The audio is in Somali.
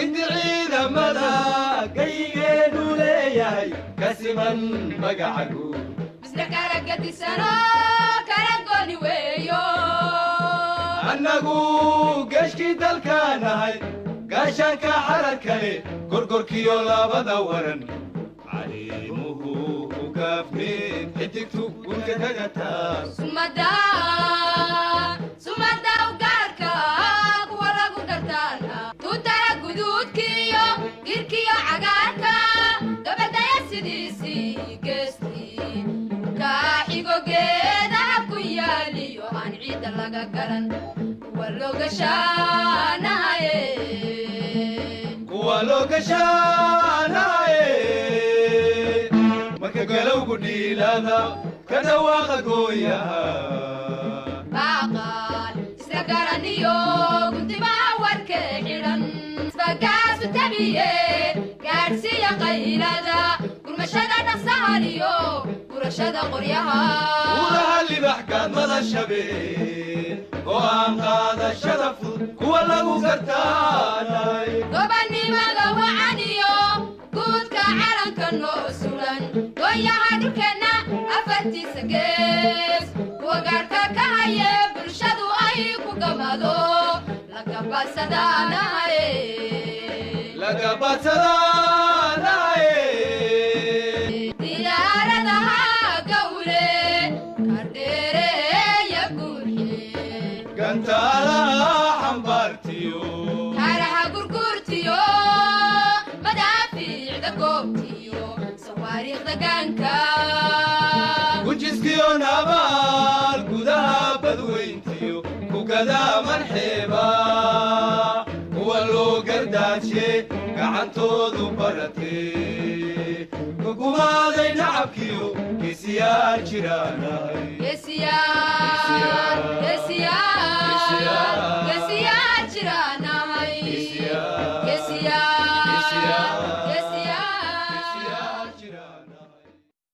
Inti ciidamada gaygeenu leeyahay ka siman magaca guud, Misna kala gadisano, kala gooni weeyo. Annagu geeshkii dalkaanahay, gaashaanka xararkale, gorgorkiyo labada waran, caliimuhu u gaafmeen, xidigtu gurka kaga taas. Sumada, sumada ugaarka kuwa lagu gartaana, tutara guduudkiyo girkiyo cagaarka, gabadaya sidiisii geestii kaaxigo, geedaha ku yaaliyo aan ciidda laga garan, kuwa loogashaanahaye. Kuwa loo gashaanaye marka galowgu dhiilada ka dhawaaqa gooyaha. Baaqal isla garaniyo guntimaha warkee xidhan isbagaasu tabiye, gaadhsiiya qaylada gurmashada dhaqsahaniyo gurashada qoryaha. Uraha libax gaadmada shabeel, go'aan qaadashada fudud kuwa lagu gartaanay. Gobannimada wacaniyo guudka calanka noo sulan, goonyaha dhulkeenna afartiisa gees kuwa gaadhka ka haye, bulshadu ay ku gamado, lagabadsadaanahaye. Laga badsadaanaye. Diyaaradaha gawle kardheereeya guuxe, Gantaalaha xambaartiyo, karaha gurguurtiyo, madaafiicda goobtiyo, sawaariikhda gaanka, gujiskiyo nabaal gudaha badweyntiyo ku gadaaman xeeba, kuwa loo gardaaje gacantoodu baratee kugumaaday nacabkiyo geesiyaal jiraanahay. Geesiyaal